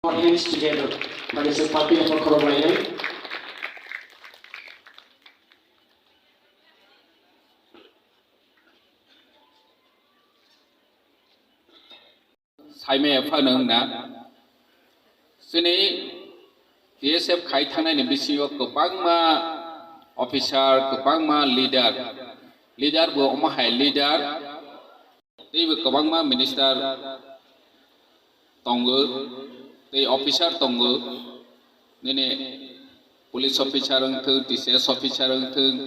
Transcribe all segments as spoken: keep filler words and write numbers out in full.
Our hands together. Mane se party ni pokoro bai nai. Saimaya phano wngna. Chini T S F khai thangnai ni bisingo kwbangma officer, kwbangma leader, leader bo omo hai leader, teibo kwbangma minister tongo, tei officer tongo, nini police officer wngthwng, T C S officer wngthwng,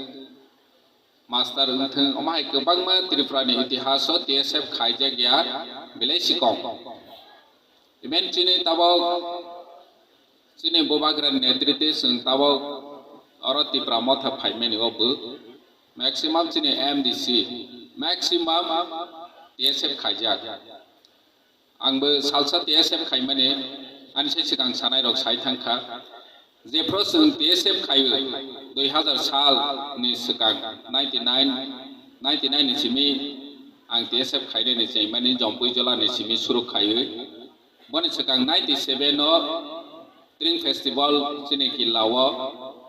master wngthwng, omo hai kwbangma Tripura ni itihas o T S F khaijak ya belai si kom. Even chini tabok, chini Bubagra ni netrite chwng tabok oro Tipra Motha phaimani o bo maximum chini M D C, maximum T S F khaijak. Ang bo salsa T S F khaimani, ani se swkang sanai rok sai thangkha. Jephru chwng T S F khaio, dui hazar sal ni swkang, ninety nine, ninety nine ni simi ang T S F khainani chengmani Jompui Jola ni simi suru khaiwi. Boni swkang ninety seven o Tring Festival chini killa o,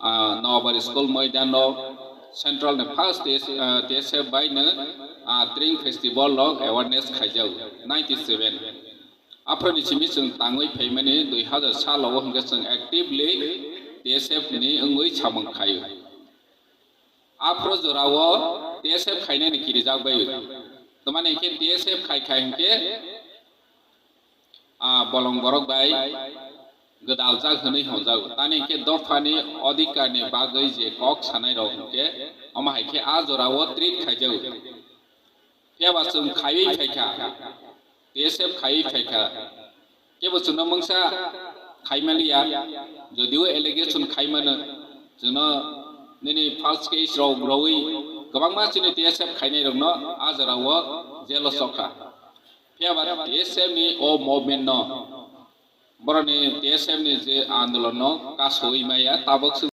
ah, Nobar School Moidan o Central ni first T S, ah, T S F bai no, ah, Tring Festival rok awareness khaijak ninety seven. Aphro ni simi chwng tangwi phaimani dui hazar salo o hwnkhe chwng actively T S F ni wngwi samung khaio. Aphro jorao T S F khainani kirijak bai. Tamani khe T S F khai khai hwnkhe, ah, bolong borok bai gwdaljak hwnwi hwnjago. Tani khe dophani odhikarni bagwi je kok sanai rok hwnkhe, omo hai khe a jorao treat khaijago. Phiya ba chwng khaiwi phaikha, T S F khaiwi phaikha. Kebo chwngno mungsa khaimaliya, jodio allegation khaimano, chwngno nini false case rok rwi kwbangma chini T S F khainai rokno a jorao jail o chokha. Phiya ba T S F ni o movement no, boroni T S F ni je andolon no kasoi maya, tabok chwng